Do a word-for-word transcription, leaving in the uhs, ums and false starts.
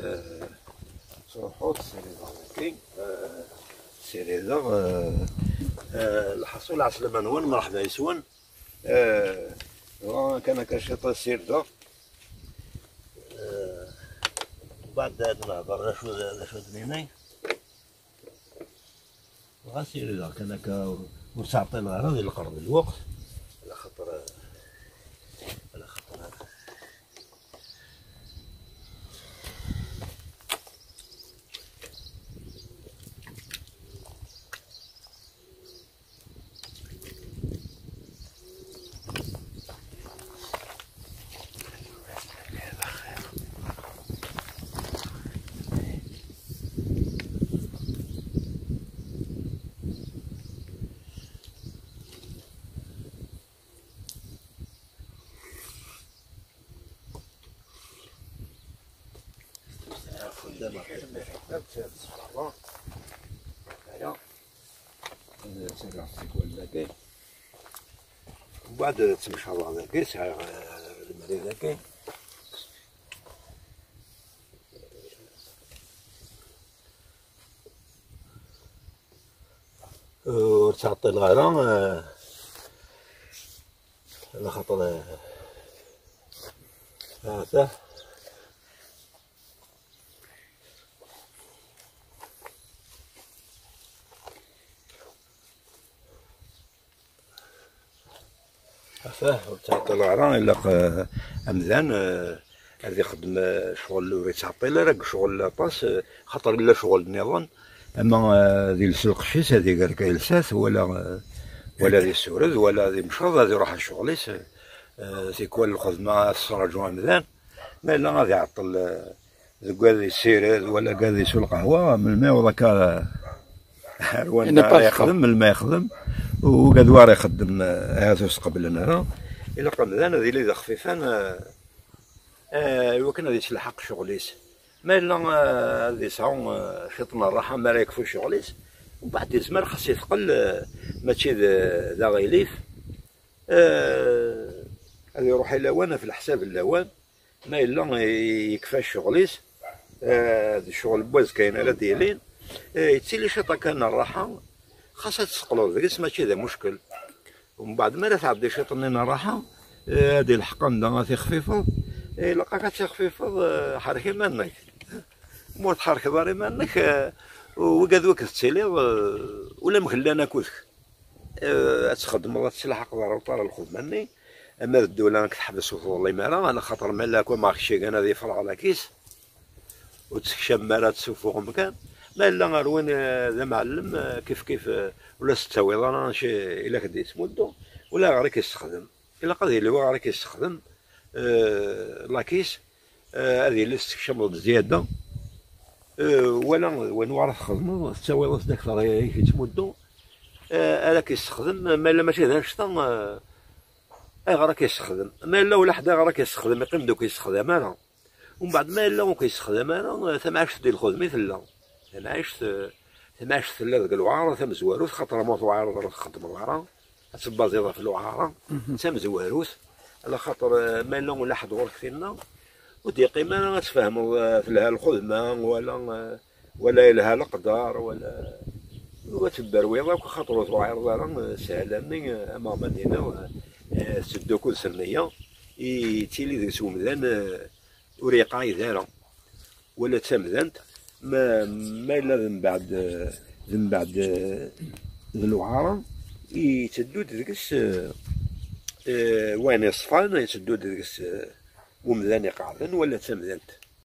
Ttruḥuɣ ssirideɣ dagi, ssirideɣ, eh, eh, lḥaṣul ɛeslama-nwen, mṛeḥba yes-wen. Eh, bɣiɣ kan akka ciṭ ad ssirdeɣ. Eh, mbeɛd ad nehḍer d acu, d acu ad d-nini. Ɣas irideɣ kan akka, ur ttɛeṭṭileɣ ara di lqerb n lweqt, ala xaṭer, ala xaṭer. Mbeɛd ttemcaḍeɣ dagi, sɛiɣ, eh, lemri dagi. Ur ttɛeṭṭileɣ ara, eh, ala xaṭer, eh, hata. Afah, ur ttɛeṭṭileɣ ara, ilaq, eh, amdan, eh, ad ixdem, eh, ccɣel ur yettɛeṭṭil ara deg ccɣel aṭas, eh, xaṭer illa ccɣel nniḍen, ama, eh, ad iles lqecc-is, ad iger akka ilsat, wala, eh, wala ad issured, wala ad imceḍ, ad iruḥ ar ccɣel-is, eh, tikwal lxedma ad tesraǧu amdan, ma yella ad iɛeṭṭel, eh, deg wad yessired, wala deg wad yessu lqahwa, melmi yewweḍ akka ar wanda ara yexdem, melmi yexdem, ugad wa ara ixeddem, eh, ahat ur s-qebblen ara. Ilaq amdan ad yili d axfifan, eh, eh, iwakken ad yettelḥaq ccɣel-is. Ma yella, eh, ad yesɛu, eh, ciṭ n rraḥa mi ara yekfu ccɣel-is, mbeɛd yezmer xas yetqel, eh, mačči d, d aɣilif, eh, ad iruḥ i lawan ɣef leḥsab n lawan. Ma yella yekfa ccɣel-is, eh, d ccɣel n wazekka-in ara d-yilin, eh, yettili ciṭ akka n rraḥa, xas ad tesseqleḍ deg-s mačči d amuckel. Umbeɛd mi ara tɛeddi ciṭ-nni n rraḥa, eh, ad ilḥeq anda ad tixfifeḍ, eh, ilaq-ak ad tixfifeḍ, eh, ḥerrek iman-nnek. Ma ur tḥerrkeḍ ara iman-nnek, eh, wigad wakk tettiliḍ, eh, ulamek llan akked-k. Eh, ad txedmeḍ, ad tesleḥqeḍ ar uṭar n lxedma-nni. Ama d ddula ad k-teḥbes ur teḍlim ara, ala xaṭer ma yella akk amaɣ kečč igan ad yefreɣ lakis, ur tsekcamem ara, ad tessufuɣem kan. Ma yella ar win, eh, d amɛellem, eh, kif kif, eh, ur as-tettawiḍ ara acu i la k-d-yettmuddu, ula ɣer i k-yessexdem. Ilaq ad yili wa ɣer i k-yessexdem, eh, lakis, eh, ad yili tessekcameḍ-d zzyada, eh, wala wanwa ara txedmeḍ, tettawiḍ-as-d akteṛ i k-yettmuddu, eh, ara k-yessexdem, ma yella mačči d annect-a, eh, ayɣer ad k-yessexdem? Ma yella ulaḥedd ayɣer ad k-yessexdem, iqqim-d ur k-yessexdam ara. Umbeɛd ma yella ur k-yessexdam ara, eh, tamɛict di lxedma i tella. Tamɛict, eh, tamɛict tella deg lewɛara tamezwarut, xaṭer ma ur tewɛireḍ ara ur txeddmeḍ ara, ad tebbaziḍ ɣef lewɛara, d tamezwarut, ala xaṭer, eh, ma yella ulaḥedd ɣur-k tinna, ur d-yeqqim ara ad tfehmeḍ, eh, telha lxedma, wala, eh, wala yelha leqder, wala, ur tebberwiḍ akk, xaṭer ur tewɛireḍ ara, eh, sshala-nni, eh, ama ma d-iniɣ, eh, tetteddu akked s nniya, yettili deg-s umdan, eh, ur yeqɛid ara. Wala d tamdant, ma, ma yella d mbeɛd, d mbeɛd, eh, d lewɛara, yetteddu-d deg-s, eh, eh, wayen yeṣfan, yetteddu-d deg-s, eh, umdan iqeɛden, wala d tamdant.